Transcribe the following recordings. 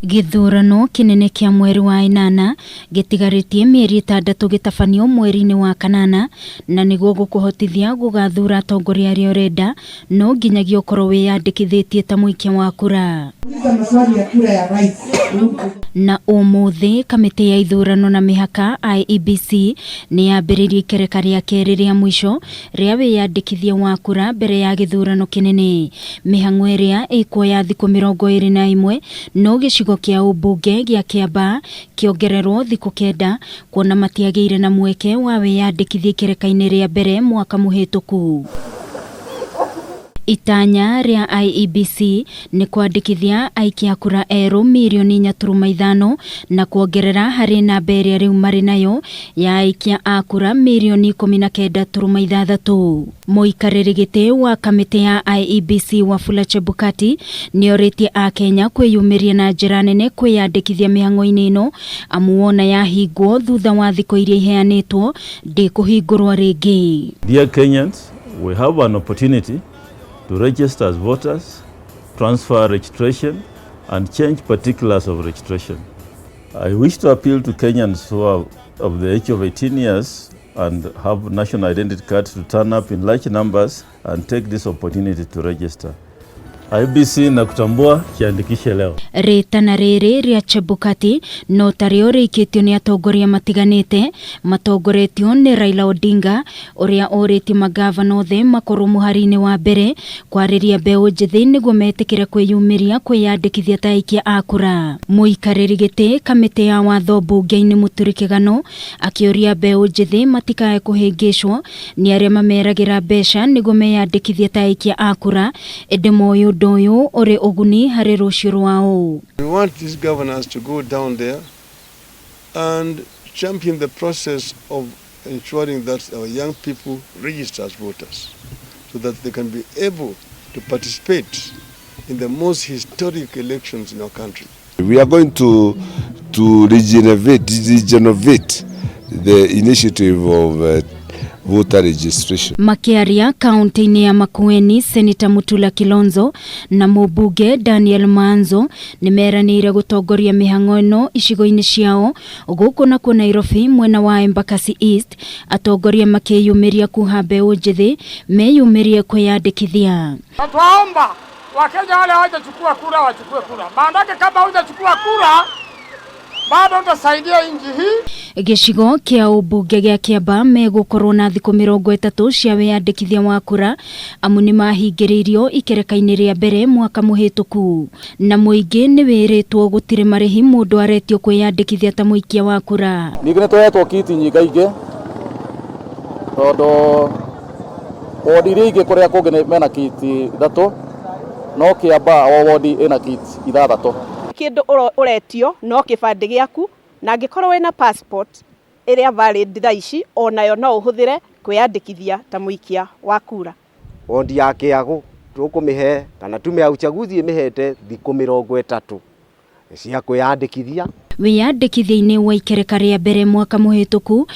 Gĩthurano kĩnene kĩa mweri wa ĩnana gĩtigarĩtie mĩeri ĩtandatũ gĩtabanio mweri-inĩ wa kanana, na nĩguo gũkũhotithia gũgathura atongoria arĩa ũrenda, no nginyagia ũkorwo wĩyandĩkithĩtie ta mũikia wa kura. Na ũmũthĩ kamĩtĩ ya ithurano na mĩhaka IEBC nĩ yambĩrĩirie ikereka rĩa kerĩ rĩa mũico rĩa wĩyandĩkithia wa kura mbere ya gĩthurano kĩnene. Mĩhang'o ĩrĩa ĩkuoya thikũ 21 no gĩcigo kĩa ũmbunge gĩa Kĩambaa kĩongererwo thikũ 9 kuona matiagĩire na mweke wa wĩyandĩkithia ikereka-inĩ rĩa mbere mwaka mũhĩtũku. Itanya rĩa IEBC nĩ kwandĩkithia aikia a kura erũ mirioni 4.5 na kuongerera harĩ namba ĩrĩa rĩu marĩ nayo ya aikia a kura mirioni 19.6. Mũikarĩri gĩtĩ wa kamĩtĩ ya IEBC Wafula Chebukati nĩorĩtie Akenya kwĩyumĩria na njĩra nene kwĩyandĩkithia mĩhang'o-inĩ ĩno amu wona yahingwo thutha wa thikũ iria iheanĩtwo ndĩkũhingũrwo rĩngĩ. Dear Kenyans, we have an opportunity to register as voters, transfer registration and change particulars of registration. I wish to appeal to Kenyans who are of the age of 18 years and have national identity cards to turn up in large numbers and take this opportunity to register. IEBC inakutambua, jiandikishe leo. Rĩtana rĩrĩ rĩa Chebukati no tarĩo rĩikĩtio nĩ atongoria matiganĩte matongoretio nĩ Raila Odinga ũrĩa orĩtie magavana othe makorwo mũhari-inĩ wa mbere kwarĩria mbeũ njĩthĩ nĩguo metĩkĩre kwĩyumĩria kwĩyandĩkithia ta aikia a kura. Mũikarĩri gĩtĩ kamĩtĩ ya watho mbunge-inĩ Mũturi Kĩgano akĩũria mbeũ njĩthĩ matikae kũhĩngĩcwo nĩ arĩa mameragĩra mbeca nĩguo meyandĩkithie ta aikia a kura ĩndĩ moĩ ũndũ ũyũ ũrĩ ũguni harĩ rũciũ rwao. We want these governors to go down there and champion the process of ensuring that our young people register as voters so that they can be able to participate in the most historic elections in our country. We are going to regenerate the initiative of voter registration. Makĩaria kaunti-inĩ ya Makueni, Seneta Mutula Kilonzo na mũmbunge Daniel Maanzo nĩ meranĩire gũtongoria mĩhang'o ĩno icigo-inĩ ciao gũkũ nakuo Nairobi mwena wa Embakasi East atongoria makĩyumĩria kuha mbeũ njĩthĩ meyumĩrie kwĩyandĩkithia. Na twaomba Wakenya wale hawajachukua kura wachukue kura, maanake kama hujachukua kura bado utasaidia nchi hii. Gĩcigo kĩa ũmbunge gĩa Kĩambaa megũkorwo na thikũ 30 cia wĩyandĩkithia wa kura amu nĩ mahingĩrĩirio ikereka-inĩ rĩa mbere mwaka mũhĩtũku na mũingĩ nĩ wĩrĩtwo gũtirĩ marĩhi mũndũ aretio kwĩyandĩkithia ta mũikia wa kura. Ningĩ nĩ tũhetwo kiti nyingaingĩ tondũ wodi iria ingĩ kũrĩa kũngĩ mena kiti 3 no Kĩambaa o wodi ĩna kiti 6. Kĩndũ ũretio no kĩbandĩ gĩaku na angĩkorwo wĩna passport ĩrĩa valid thaa ici onayo no ũhũthĩre kwĩyandĩkithia ta mũikia wa kura. Wondi ya Kĩagũ tũkũmĩhe kana tume ya uchaguzi ĩmĩhete thikũ 30 cia kwĩyandĩkithia. Wĩyandĩkithia-inĩ wa ikereka rĩa mbere mwaka mũhĩtũku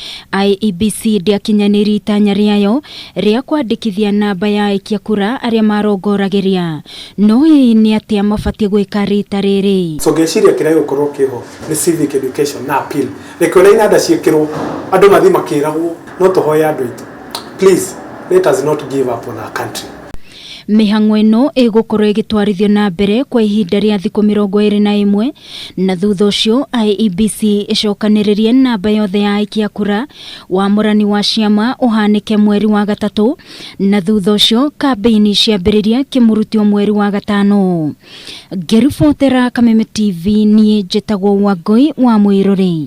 IEBC ndĩakinyanĩirie itanya rĩayo rĩa kwandĩkithia namba ya aikia kura arĩa marongoragĩria no hihi nĩ atĩa mabatiĩ gwĩka rita rĩrĩ. So ngeciria kĩrĩa gĩgũkorwo kĩho nĩ civic education na appeal, reke ũrĩa inanda ciĩkĩrwo andũ mathiĩ makĩragwo, no tũhoe andũ aitũ, please let us not give up on our country. Mĩhang'o ĩno ĩgũkorwo ĩgĩtwarithio na mbere kwa ihinda rĩa thikũ 21 na thutha ũcio IEBC ĩcokanĩrĩrie namba yothe ya aikia kura wamũrani wa ciama ũhanĩke mweri wa gatatũ na thutha ũcio kambĩini ciambĩrĩrie kĩmũrutio mweri wa gatano. Ngĩribotera Kameme TV niĩ njĩtagwo Wangũi wa Mũirũrĩ.